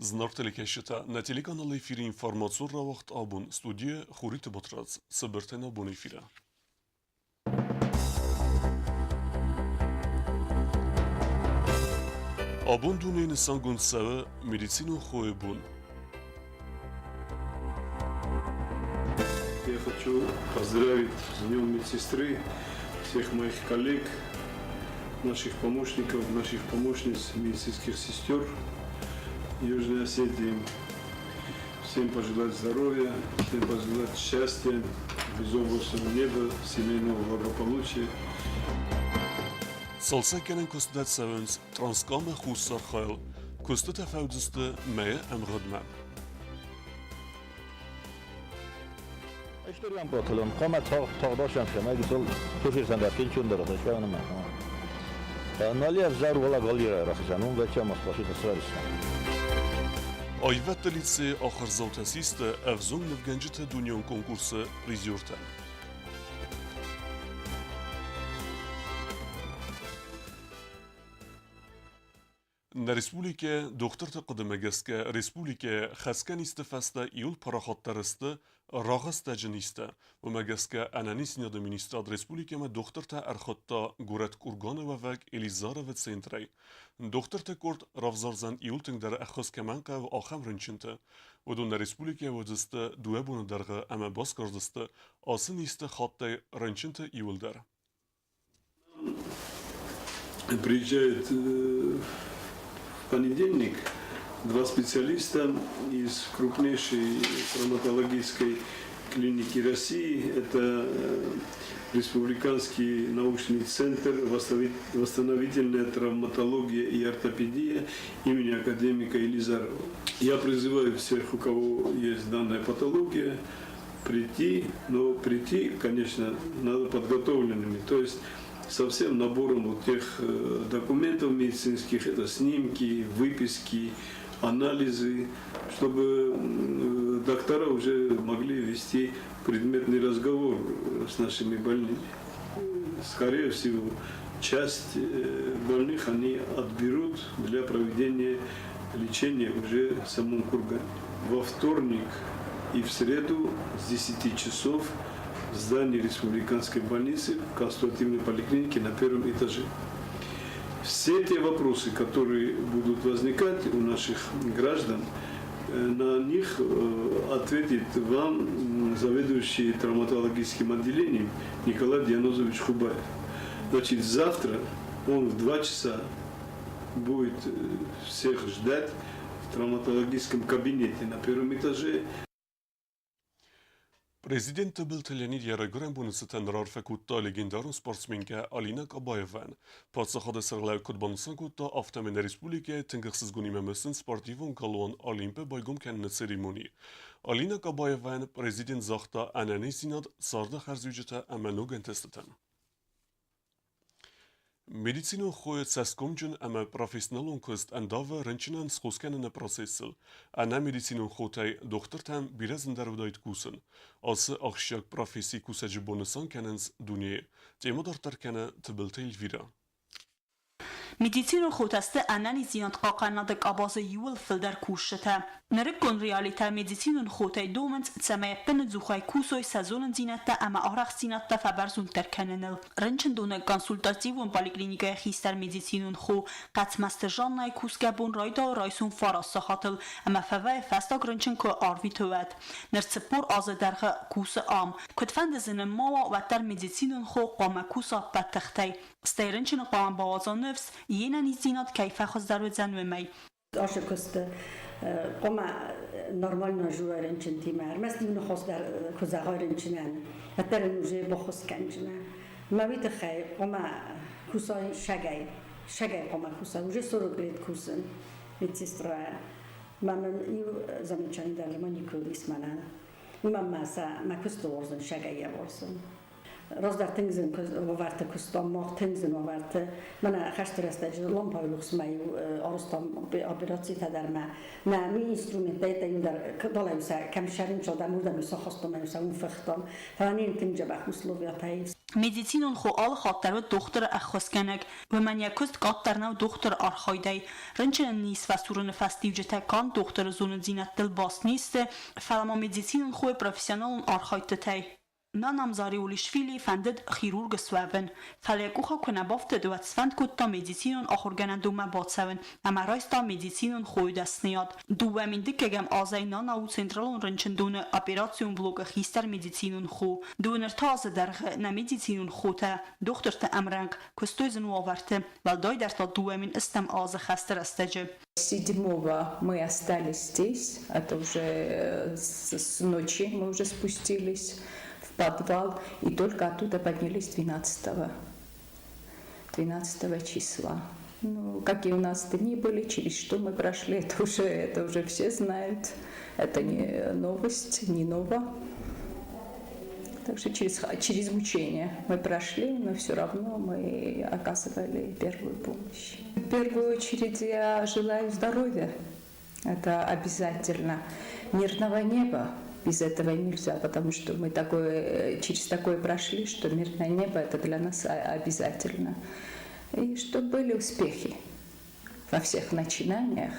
Зынаргъ телекӕсджытӕ, нӕ телеканалы эфиры информацион рауагъд абон студийы Хуриты Батрадз. Цыбыртӕй нӕ абоны эфиры. Абон дунейы нысангонд цӕуы медицинон хойы бон. Я хочу поздравить с Днем медсестры всех моих коллег, наших помощников, наших помощниц, медицинских сестер Южной Осетии. Всем пожелать здоровья, всем пожелать счастья, безоблачного неба, семейного благополучия. Цалцӕггӕнӕн куыстытӕ цӕуынц Транскамы Хуссар хайыл. Куыстытӕ фӕуыдзысты мӕйы ӕмгъуыдмӕ. Историйӕн протилон, хъуамӕ тагъдасӕн фемӕ гыццыл туфирсӕн дӕр фенчондӕр сӕнымӕ. Нали ӕвзӕр уӕлӕг алирӕ рахизӕн, уым вӕчча Москва срӕвдыста. Аивӕдты лицейы ахуырдзаутӕ систы ӕвзонг нывгӕнджыты дунеон конкурсы призертӕ. Нӕ республикӕ дохтырты хъуыдымӕ гӕсгӕ республикӕйы хӕцгӕ низты фӕстӕ иууыл парахатдӕр сты рагъыстӕджы низтӕ. Уымӕ гӕсгӕ Ӕнӕниздзинады министрад республикӕмӕ дохтыртӕ ӕрхуыдта горӕт Курганы уӕвӕг Елизаровы центрӕй. Дохтырты къорд равзардзӕн иууыл тынгдӕр ӕххуыс кӕмӕн хъӕуы, ахӕм рынчынты. Уыдон нӕ республикӕйы уыдзысты дыууӕ боны дӕргъы ӕмӕ басгардзысты ацы низты хаттӕй рынчынты иууылдӕр. Приезжает в понедельник два специалиста из крупнейшей травматологической клиники России. Это Республиканский научный центр восстановительная травматология и ортопедия имени академика Елизарова. Я призываю всех, у кого есть данная патология, прийти, но прийти, конечно, надо подготовленными, то есть со всем набором вот тех документов медицинских, это снимки, выписки, анализы, чтобы доктора уже могли вести предметный разговор с нашими больными. Скорее всего, часть больных они отберут для проведения лечения уже в самом Кургане. Во вторник и в среду с 10 часов в здании Республиканской больницы в консультативной поликлинике на первом этаже. Все те вопросы, которые будут возникать у наших граждан, на них ответит вам заведующий травматологическим отделением Николай Дианозович Хубаев. Значит, завтра он в 2 часа будет всех ждать в травматологическом кабинете на первом этаже. Президент Тыбылты Леонид йӕ райгуырӕн боны цытӕн раарфӕ кодта легендарон спортсменкӕ Алина Кабаевӕн. Паддзахады сӕргълӕууӕг куыд банысан кодта, афтӕмӕй нӕ республикӕйы тынг ӕхсызгонимӕ мысынц спортивон галуан Олимп-ы байгом кӕныны церемони. Алина Кабаевӕн президент загъта ӕнӕниздзинад, царды хӕрзиуджытӕ ӕмӕ ног ӕнтыстытӕн. Медицинон хойы цӕсгомджын ӕмӕ профессионалон куыст ӕндавы рынчынӕн схос кӕныны процессыл. Ӕнӕ медицинон хотӕй дохтыртӕн бирӕ зындӕр уыдаид кусын. Ацы ахсджиаг професси кусӕджы бон нысан кӕнынц дунейы. Темӕ дарддӕр кӕны Тыбылты Эльвирӕ. Медицинон хотӕ сты ӕнӕниздзинад хъахъхъӕнынады къабазы иууыл фылдӕр кусджытӕ. Нырыккон реалитӕ медицинон хотӕй домынц, цӕмӕй ӕппынӕдзухӕй кусой сӕ зонындзинӕдтӕ ӕмӕ арӕхстдзинӕдтӕ фӕбӕрзонддӕр кӕныныл. Рынчындоны консультативон поликлиникӕйы хистӕр медицинон хо Хъӕцмӕзты Жаннайы кусгӕ бон райдайы райсом фараст сахатыл ӕмӕ фӕвӕййы фӕстаг рынчын куы арвиты, уӕд. Ныр 40 азы дӕргъы кусы ам. Куыдфӕнды дзы нымма уа, уӕддӕр медицинон хо хъуамӕ куса ӕппӕт тыхтӕй. Стӕй рынчыны хъуамӕ бауадза ныфс, йе нӕниздзинад кӕй фӕхуыздӕр уыдзӕн, уымӕй. Ашы куысты хъуамӕ нормально жуа рынчынтимӕ. Ӕрмӕст иу ныхас дӕр куы зӕгъай рынчынӕн, уӕддӕр ын уже баххуыс кӕнджынӕ. Мӕ уый тыххӕй хъуамӕ кусай шагӕй. Шагӕй хъуамӕ кусай. Уже 40 лет кусын медсестрайӕ. Мӕ мын иу замечание дӕр ма никуы уыдис мӕнӕн. Уымӕн мӕ сӕ мӕ куысты уарзын, шагӕй йӕ уарзын. Раздӕр тынг зын уавӕрты куыстам мах, тынг зын уавӕрты. Мӕнӕ хӕсты рӕстӕджы лампӕйы рухсмӕ-иу арӕзтам операцитӕ дӕр мӕ нӕ ми инструменттӕ иттӕ далӕ-иу сӕ кӕм сӕрынчыл дӕм, уырдӕм-иу сӕ хастам ӕмӕ-иу сӕ уым фыхтам. Фӕлӕ не тынг дзӕбӕх условиятӕ ис. Медицинон хо алы хатт дӕр уыд дохтыры ӕххуысгӕнӕг. Уымӕн йӕ куыст къаддӕр нӕу дохтыры архайдӕй. Рынчыны низ фӕсурыны фӕстиуджытӕ канд дохтыры зонындзинӕдтыл баст не сты, фӕлӕ ма медицинон хойы профессионалон архайдтытӕй. Нана Мзариулишвилийы фӕндыд хирург суӕвын, фӕлӕ йӕ къухы куы нӕ бафтыд, уӕд сфӕнд кодта медицинон ахуыргӕнӕндонмӕ бацӕуын ӕмӕ райста медицинон хойы дӕсныйад. 2002-ӕм азӕй Нана у централон рынчындоны операцион блокы хистӕр медицинон хо. 23 азы дӕргъы нӕ медицинон хотӕ, дохтырты ӕмрӕнхъ, куыстой зын уавӕрты, уӕлдайдӕр та 2008 азы хӕсты рӕстӕджы. 7-го мы остались здесь, это уже с ночи мы уже спустились в подвал, и только оттуда поднялись 12 числа. Ну, какие у нас дни были, через что мы прошли, это уже все знают. Это не новость, не ново. Так что через мучения мы прошли, но все равно мы оказывали первую помощь. В первую очередь я желаю здоровья. Это обязательно. Мирного неба. Без этого нельзя, потому что мы через такое прошли, что мирное небо это для нас обязательно. И чтобы были успехи во всех начинаниях.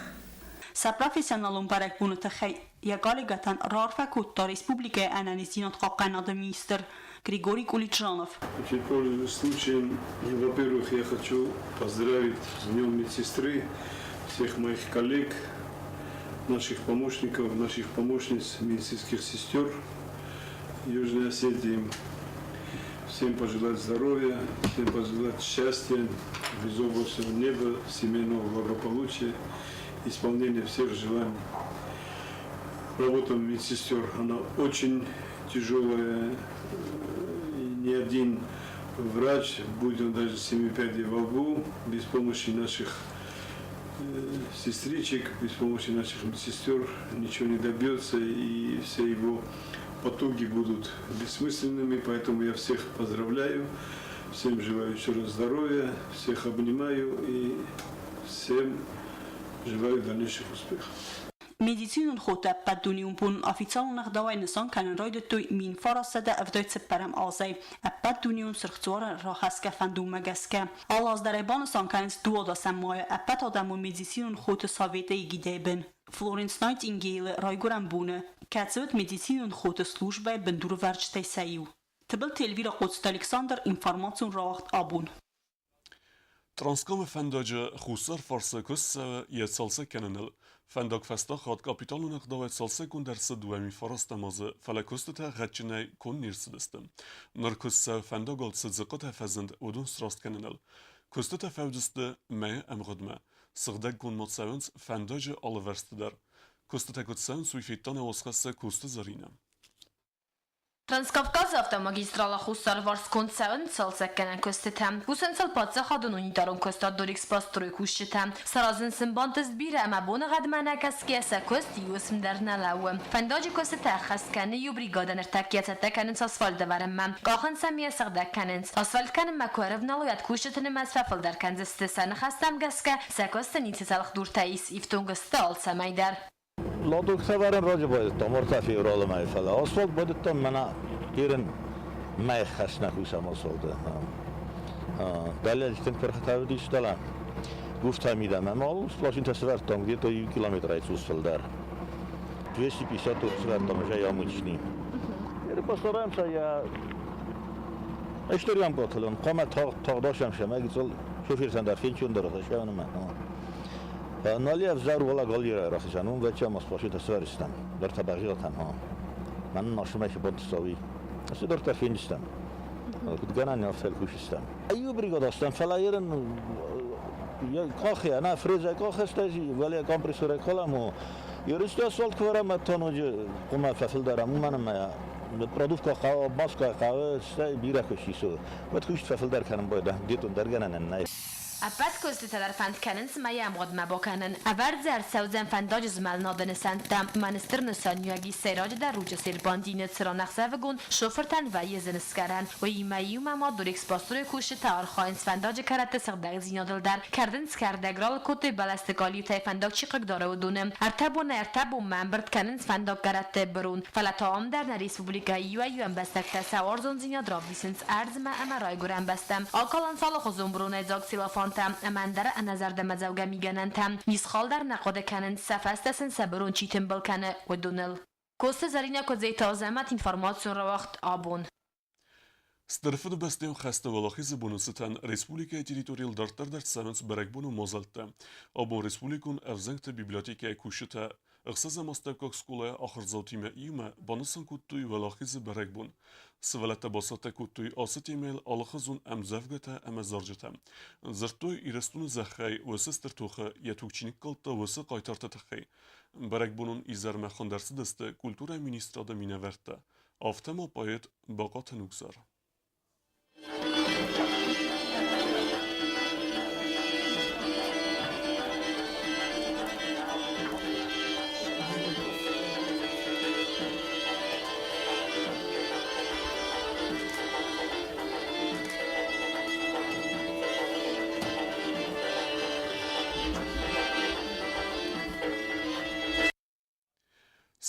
Сӕ профессионалон бӕрӕгбоны тыххӕй йӕ коллегӕтӕн раарфӕ кодта республикӕйы ӕнӕниздзинад хъахъхъӕнады министр Григорий Кулиджанов. Значит, пользуясь случаем, во-первых, я хочу поздравить с Днем медсестры всех моих коллег, наших помощников, наших помощниц, медицинских сестер Южной Осетии. Всем пожелать здоровья, всем пожелать счастья, безоблачного неба, семейного благополучия, исполнения всех желаний. Работа медсестер, она очень тяжелая. И ни один врач, будь он даже семи пядей во лбу, без помощи наших сестричек, без помощи наших медсестер ничего не добьется, и все его потуги будут бессмысленными. Поэтому я всех поздравляю, всем желаю еще раз здоровья, всех обнимаю и всем желаю дальнейших успехов. Медицинон хотӕ ӕппӕтдунеон бон официалон ӕгъдауӕй нысан кӕнын райдыдтой 1974 азӕй Ӕппӕтдунеон Сырх Дзуары рахӕсгӕ фӕндонмӕ гӕсгӕ. Алы аз дӕр ӕй банысан кӕнынц 12 майы Ӕппӕтадӕмон медицинон хоты советы эгидӕйы бын. Флоренс Найтингейлы райгуырӕн боны, кӕцы уыд медицинон хоты службӕйы бындурӕвӕрджытӕй сӕ иу. Тыбылты Эльвира, Хъоцыты Александр, информацион рауагъд «Абон». Транскамы фӕндаджы хуссар фарсы куыст цӕуы йӕ цалцӕг кӕныныл. Фӕндаг фӕстаг хатт капиталон ӕгъдауӕй цалцӕггонд ӕрцыд 2009 азы, фӕлӕ куыстытӕ гъӕдджынӕй конд не рцыдысты. Ныр куыст цӕуы фӕндагыл цы дзыхъхъытӕ фӕзынд, уыдон сраст кӕныныл. Куыстытӕ фӕуыдзысты мӕйы ӕмгъуыдмӕ. Сыгъдӕггонд ма цӕуынц фӕндаджы алывӕрсты дӕр. Куыстытӕ куыд цӕуынц, уый федта нӕ уацхӕссӕг Коцты Зӕринӕ. Транскавказы автомагистралы хуссарварс конд цӕуынц цалцӕггӕнӕн куыстытӕ. Кусынц ыл паддзахадон унитарон куыстуат Дорэкспострой кусджытӕ. Саразын сын бантыст бирӕ ӕмӕ боныгъӕдмӕ нӕ кӕсгӕйӕ сӕ куыст иу уысм дӕр нӕ лӕууы. Фӕндаджы куыстытӕ ӕххӕст кӕны иу бригадӕ, ныртӕккӕ цӕттӕ кӕнынц асфальт ӕвӕрынмӕ. Къахынц ӕм йӕ сыгъдӕг кӕнынц. Асфальт кӕнынмӕ куы ӕрӕвналой, уӕд кусджыты нымӕц фӕфылдӕр кӕндзысты. Сӕ ныхӕстӕм гӕсгӕ, сӕ куысты ницы цӕлхдуртӕ ис, ифтонг сты алцӕмӕй дӕр. Лоток сӕвӕрын раджы байдыдтам, 3 февралы мӕй, фӕлӕ асфальт байдыдтам мӕнӕ ерын мӕй хӕснӕ кусӕм асфальты. Дӕлӕ тынг пырхытӕ уыдис дӕлӕ. Гуфтӕ мидӕмӕ мал машинтӕ сӕвӕрдтам где-то иу километрӕй цъус фылдӕр. 250 тонн сӕвӕрдтам уже ямочный. Постараемся я Историян котылын, хъуамӕ тагъд асӕм гыццыл шофертӕн дӕр фенчондӕр сӕ Нали ӕвзӕр уӕлӕ галерӕ рахизӕн, уым вӕччӕ машинӕ сӕвӕрстам, дӕр та бӕгъиатӕн, ха. Мӕн машинӕ бонты цӕуи. Цы дӕр та фендыстӕм. Куыд гӕнӕн, афтӕ кусыстӕм. Иу бригад стӕм, фӕлӕ ерын къахы, ӕнӕ фрезӕ къахы, стӕй вӕле компрессорӕй калам. Ерысты асфальт куы вӕрӕм, та ноджы хъуымӕ фӕфылдӕр, уымӕн ӕмӕ продувка хъӕуы, маскӕ хъӕуы, стӕй бирӕ куыст ис. Уӕд куыст фӕфылдӕр кӕнын байдӕ, где-то дӕр гӕнӕн нӕй. Ӕппӕт куыстытӕ дӕр фӕнд кӕнынц мӕйы ӕмгъуыдмӕ бакӕнын. Ӕвӕрд дзы ӕрцӕудзӕн фӕндаджы змӕлынады нысӕнттӕ. Мӕныстыр нысаниуӕг ис сӕйраджыдӕр Ручъы Сербандины, цыран ӕхсӕвыгон шофыртӕн вӕййы зын сгӕрӕн. Уыимӕ иумӕ ма Дорэкспострой кусджытӕ архайынц фӕндаджы кӕрӕтты сыгъдӕгдзинадыл дӕр. Кӕрдынц кӕрдӕг, ралыг кодтой бӕлӕсты галиутӕй фӕндаг чи хъыгдары, уыдоны. Ӕртӕ бонӕй ӕртӕ бонмӕ ӕмбырд кӕнынц фӕндаггӕрӕтты бырон. Фӕлӕ та ам дӕр нӕ республикӕйы иуӕй-иу ӕмбӕстӕгтӕ сӕ уарзондзинад равдисынц ӕрдзмӕ ӕмӕ райгуырӕн бӕстӕм. Акалынц алыхуызон бронӕйдзаг целлофантӕ ӕмӕ ӕндӕр ӕнӕзӕрдӕмӕдзӕугӕ мигӕнӕнтӕ. Мисхал дӕр нӕ хъуыды кӕнынц, сӕ фӕстӕ сын сӕ бырон чи тымбыл кӕны, уыдоныл. Коцты Зӕринӕ Куыдзейты Азӕмӕт информацион рауагъд абон. Стыр Фыдыбӕстӕйон хӕсты Уӕлахизы боны цытӕн республикӕйы территорийыл дарддӕр дӕр цӕуынц бӕрӕгбоны мадзӕлттӕ. Абон республикон ӕвзӕнгты библиотекӕйы кусджытӕ ӕхсӕзӕм астӕуккаг скъолайы ахуырдзаутимӕ иумӕ банысан кодтой Уӕлахизы бӕрӕгбон. Сывӕллӕттӕ бацӕттӕ кодтой ацы темӕйыл алыхуызон ӕмдзӕвгӕтӕ ӕмӕ зарджытӕ. Дзырдтой Ирыстоны зӕххӕй уыцы стыр тохы йӕ туг чи ныккалдта, уыцы хъайтарты тыххӕй. Бӕрӕгбонон изӕрмӕ хуынд ӕрцыдысты культурӕйы министрады минӕвӕрттӕ. Афтӕ ма поэт Бахъаты Нугзар.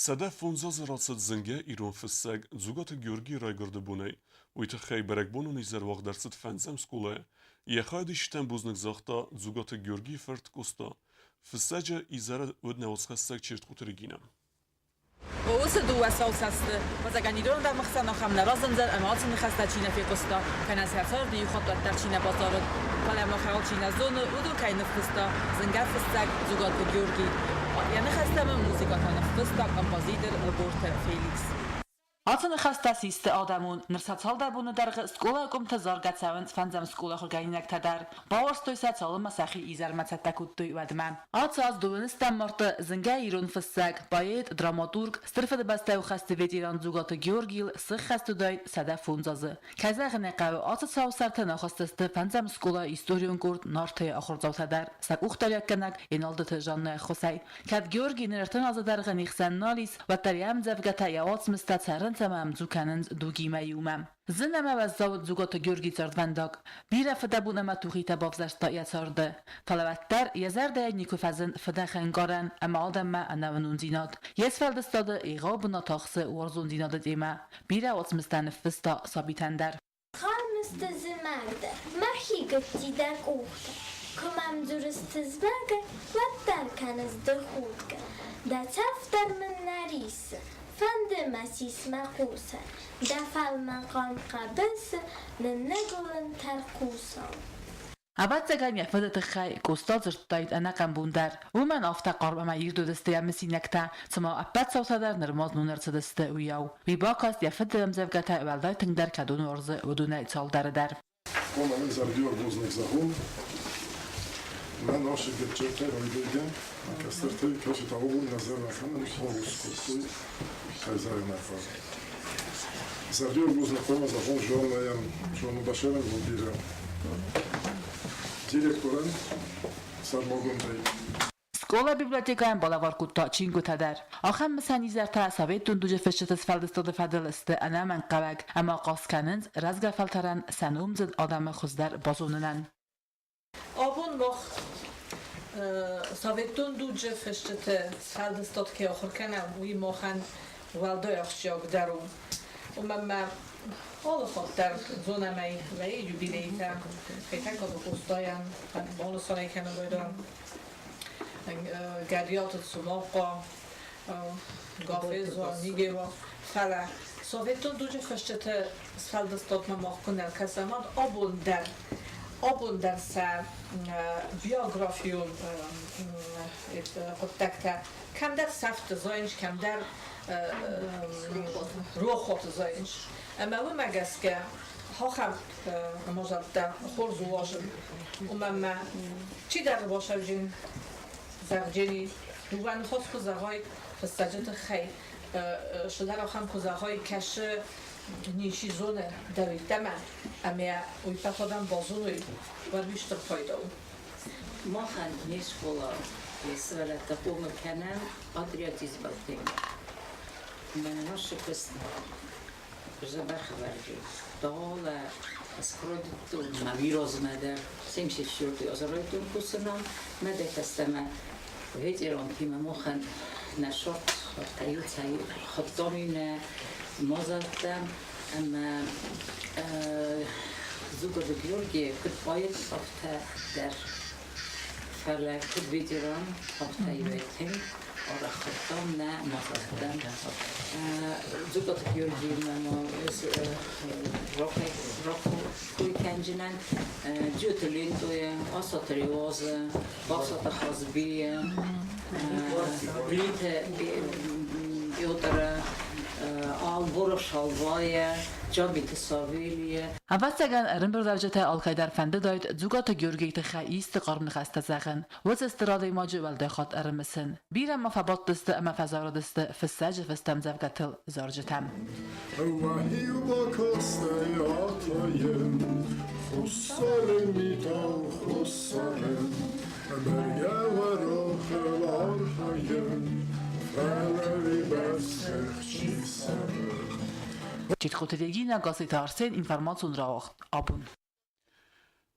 105 азы рацыд зынгӕ ирон фыссӕг Дзугаты Георгийы райгуырды бонӕй. Уый тыххӕй бӕрӕгбонон изӕр уагъд ӕрцыд фӕндзӕм скъолайы. Йӕ хайадисджытӕн бузныг загъта Дзугаты Георгийы фырт Къоста. Фыссӕджы изӕры уыд нӕ уацхӕссӕг Чертхъуты Регинӕ. Уыцы дыууӕ сау цӕсты фӕзӕгӕн ирон адӕмы хсӕн ахӕм нӕ разындзӕн ӕмӕ ацы ныхӕстӕ чи нӕ фехъуыста, кӕнӕ сӕ царды иу хатт уӕддӕр чи нӕ базарыд, фӕлӕ махӕй чи нӕ зоны, уыдон кӕй ныффыста зынгӕ фыссӕг Дзугаты Георгий. Йӕ ныхӕстӕм музыкӕ та ныффыста композитор Лборты Феликс. Ацы ныхӕстӕ систы адӕмон. Ныр сӕ цалдӕр боны дӕргъы скъолайы къуымты заргӕ цӕуынц фӕндзӕм скъолахуыргӕнинӕгтӕ дӕр. Бауарзтой сӕ, цалынмӕ сӕхи изӕрмӕ цӕттӕ кодтой, уӕдмӕ. Ацы аз дыууыныстӕм марты зынгӕ ирон фыссӕг, поэт, драматург, Стыр Фыдыбӕстӕйы хӕсты ветеран Дзугаты Георгийыл сыххӕст уыдаид 105 азы. Кӕй зӕгъын ӕй хъӕуы, ацы цауы сӕрты нӕ хӕцдзысты фӕндзӕм скъолайы историон къорд Нарты-йы ахуырдзаутӕ дӕр, сӕ къухдариуӕггӕнӕг Еналдыты Жаннӕ ӕххуысӕй. Кӕд Георгий ныр 30 азы дӕргъы не хсӕн нал ис, уӕддӕр йӕ ӕмдзӕвгӕтӕ, йӕ уацмыстӕ цӕрынц ӕмӕ ӕмдзу кӕнынц дугимӕ иумӕ. Зын ӕмӕ уӕззау Дзугаты Георгий цардвӕндаг. Бирӕ фыдӕбон ӕмӕ тухитӕ бавзӕрста йӕ царды. Фӕлӕ уӕддӕр йӕ зӕрдӕйӕ никуы фӕзынд фыдӕхӕнкъарӕн ӕмӕ адӕммӕ ӕнӕуынондзинад. Йе сфӕлдыстады егъау бынат ахсы уарзондзинады темӕ. Бирӕ уацмыстӕ ныффыста сабитӕн дӕр. Хъарм сты зымӕг дӕр, мӕхи гыцци дӕ къухтӕ. Куы мӕм дзурыс тызмӕгӕй, уӕддӕр кӕныс ды худгӕ. Дӕ цӕф дӕр мын нӕ риссы, фӕнды мӕ сис мӕ хъусӕй. Дӕ фӕлмӕн хъарм хъӕбысы нынныгуылын тӕрхъусау. Ӕвӕццӕгӕн йӕ фыды тыххӕй Къоста дзырдтаид ӕнӕхъӕн бон дӕр. Уымӕн афтӕ хъарм ӕмӕ ирд уыдысты йӕ мысинӕгтӕ, цыма ӕппӕт цаутӕ дӕр нырма знон ӕрцыдысты, уыйау. Уый бакаст йӕ фыды ӕмдзӕвгӕтӕ уӕлдай тынгдӕр кӕдон уарзы, уыдонӕй цалдӕры дӕр. Команы зӕрдиаг бузныг зӕгъун. Мӕ наши гӕпчертӕй райдайгӕ, кӕстӕртӕй кӕцытӕ абон нӕ зӕрдӕхӕнӕн хорз кодтой, кӕй зӕгъын Зӕрдиаг бузныг хъуамӕ зӕгъон Жаннӕйӕн, Жанна Башарӕн бирӕ директорӕн сӕрмагондӕй. Скъола-библиотекӕйӕн балӕвар кодта чингуытӕ дӕр. Ахӕм мысӕн изӕртӕ советон дуджы фысджыты сфӕлдыстады фӕдыл сты ӕнӕмӕнгхъӕуӕг ӕмӕ ахъаз кӕнынц рӕзгӕ фӕлтӕрӕн сӕ номдзыд адӕмы хуыздӕр базонынӕн. Абон мах советон дуджы фысджыты сфӕлдыстад кӕй ахуыр кӕнӕм, уый махӕн уӕлдай ахсджиагдӕр у. Уымӕн ӕмӕ алы хатт дӕр зонӕм ӕй вӕййы юбилейтӕ, Хетӕгкаты Къостайӕн банысан ӕй кӕнын байдайӕм, Гӕдиаты Цумахъа, Гафеза, Нигера. Фӕлӕ советон дуджы фысджыты сфӕлдыстадмӕ мах куы нӕ кӕсӕм, уӕд абон дӕр сӕ биографион хъуыддӕгтӕ кӕмдӕр сӕфты зайынц, кӕмдӕр рохуаты зайынц. Ӕмӕ уымӕ гӕсгӕ ахӕм мадзӕлттӕ хорз уарзын. Уымӕн ӕмӕ чидӕр басӕвджын зӕгъджени, дыууӕ ныхас куы зӕгъай фыссӕджы тыххӕй, цыдӕр ахӕм куы зӕгъай, кӕсы Ничи зоны дӕу йеддӕмӕ, ӕмӕ уый ппӕт адӕм базоной, уӕд уый стыр пайда у. Махӕн не скъола сывӕллӕтты хъомыл кӕнӕм патриотизмыл темӕ. Мӕнӕ насы куыст дзӕбӕх вӕрджы. Дагъалӕ скройдыдтон мӕ уирозмӕ дӕр 74 азы райдыдтон кусынӕн. Мӕ дӕ фӕстӕмӕ ветерантимӕ махӕн нӕ шорт иу цӕй хуыдтам нӕ мадзӕлттӕм ӕмӕ Дзугаты Георги куыд поэт, афтӕ дӕр. Фӕлӕ куыд ветеран, афтӕ иуӕй тынг арӕх хуыдтам нӕ мадзӕлттӕм. Дзугаты Георгиимӕ ма ракой кӕнджынӕн Джиоты Лентойы, Асаты Реуазы, Басаты Хазбийы, Плиты Петры, Алборов Шалвайы, Джабиты Савелийы. Ӕвӕццӕгӕн, ӕрӕмбырдуӕвджытӕ алкӕйдӕр фӕндыдаид Дзугаты Георгийы тыххӕй исты хъарм ныхӕстӕ зӕгъын, уыцы стыр адӕймаджы уӕлдай хатт ӕрымысын. Бирӕ ма фӕбадтысты ӕмӕ фӕзарыдысты фыссӕджы фыстӕмдзӕвгӕтыл зарджытӕм. Уӕхи бакастӕй атайын, Хуссары митау хуссары, Бӕргӕ уӕрӕхыл архайын, Фӕлӕ уый бӕрц чи цӕры. Читхъуты Регина, Гасситы Арсен, информацион рауагъд абон.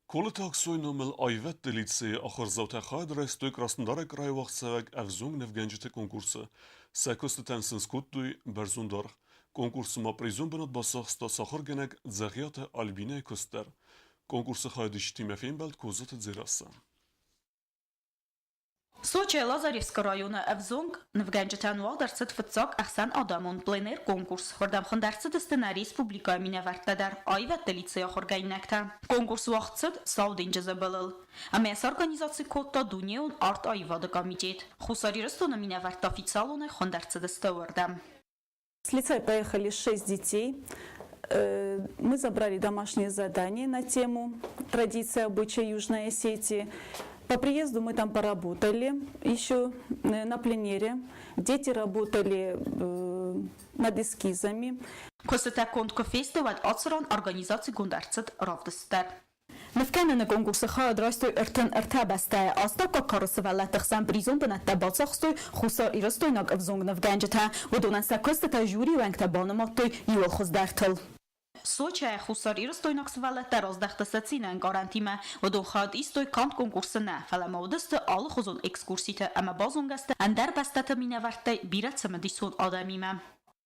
Колыты Аксойы номыл аивӕдты лицейы ахуырдзаутӕ хайад райстой Краснодары крайы уагъдцӕуӕг ӕвзонг нывгӕнджыты конкурсы. Сӕ куыстытӕн сын скодтой бӕрзонд аргъ. Конкурсы ма призон бынат бацахста сӕ ахуыргӕнӕг Дзӕгъиаты Альбинӕйы куыст дӕр. Конкурсы хайадисджытимӕ фембӕлд Козаты Дзерассӕ. Сочӕйы Лазаревскы районы ӕвзонг нывгӕнджытӕн уагъд ӕрцыд фыццаг ӕхсӕнадӕмон пленэр-конкурс. Уырдӕм хуынд ӕрцыдысты нӕ республикӕйы минӕвӕрттӕ дӕр, аивӕдты лицейы ахуыргӕнинӕгтӕ. Конкурс уагъд цыд Сау денджызы былыл. Ӕмӕ сӕ организаци кодта дунеон арт-аивады комитет. Хуссар Ирыстоны минӕвӕрттӕ официалонӕй хуынд ӕрцыдысты уырдӕм. С лицея поехали шесть детей. Мы забрали домашнее задание на тему «Традиция обычаи Южной Осетии». По приезду мы там поработали еще на пленере. Дети работали над эскизами. Куыстытӕ конд куы фесты, уӕд ацы ран организацигонд ӕрцыд равдыст дӕр. Нывкӕныны конкурсы хайад райстой 33 бӕстӕйы астӕуккаг кары сывӕллӕтты хсӕн призон бынӕттӕ бацахстой хуссарирыстойнаг ӕвзонг нывгӕнджытӕ. Уыдонӕн сӕ куыстытӕ жюрийы уӕнгтӕ банымадтой иууыл хуыздӕртыл. Сочӕйы хуссарирыстойнаг сывӕллӕттӕ раздӕхтысты цинӕнкъарӕнтимӕ. Уыдон хайад истой канд конкурсы нӕ, фӕлӕ ма уыдысты алыхуызон экскурситы ӕмӕ базонгӕ сты ӕндӕр бӕстӕты минӕвӕрттӕй бирӕ цымыдисон адӕмимӕ.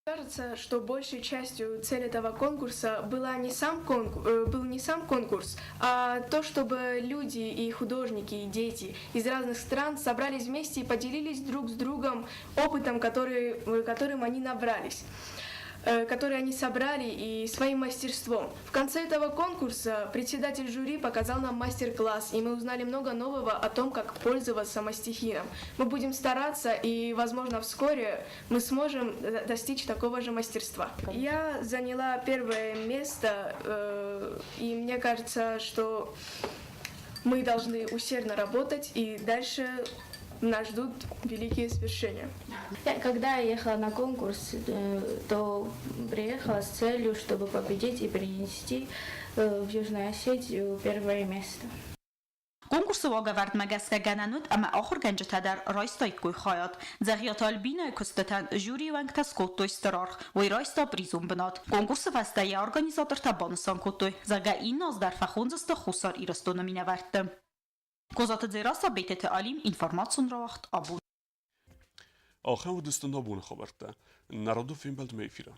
Кажется, что большей частью цель этого конкурса была не сам был не сам конкурс, а то, чтобы люди и художники, и дети из разных стран собрались вместе и поделились друг с другом опытом, которым они набрались, который они собрали и своим мастерством. В конце этого конкурса председатель жюри показал нам мастер-класс, и мы узнали много нового о том, как пользоваться мастихином. Мы будем стараться, и, возможно, вскоре мы сможем достичь такого же мастерства. Я заняла первое место, и мне кажется, что мы должны усердно работать, и дальше нас ждут великие свершения. Когда я ехала на конкурс, то приехала с целью, чтобы победить и принести в Южную Осетию первое место. Конкурсы уагӕвӕрдмӕ гӕсгӕ гӕнӕн уыд ӕмӕ ахуыргӕнджытӕ дӕр райстаиккой хайад. Дзӕгъиаты Альбинӕйы куыстытӕн жюрийы уӕнгтӕ скодтой стыр аргъ, уый райста призон бынат. Конкурсы фӕстӕ йӕ организатортӕ банысан кодтой, зӕгъгӕ, иннӕ аз дӕр фӕхондзысты Хуссар Ирыстоны минӕвӕртты. Козаты Дзерассӕ, Бететы Алим, информацион рауагъд абон. Ахӕм уыдысты нӕ боны хабӕрттӕ. Народы фембӕлдмӕ эфиры.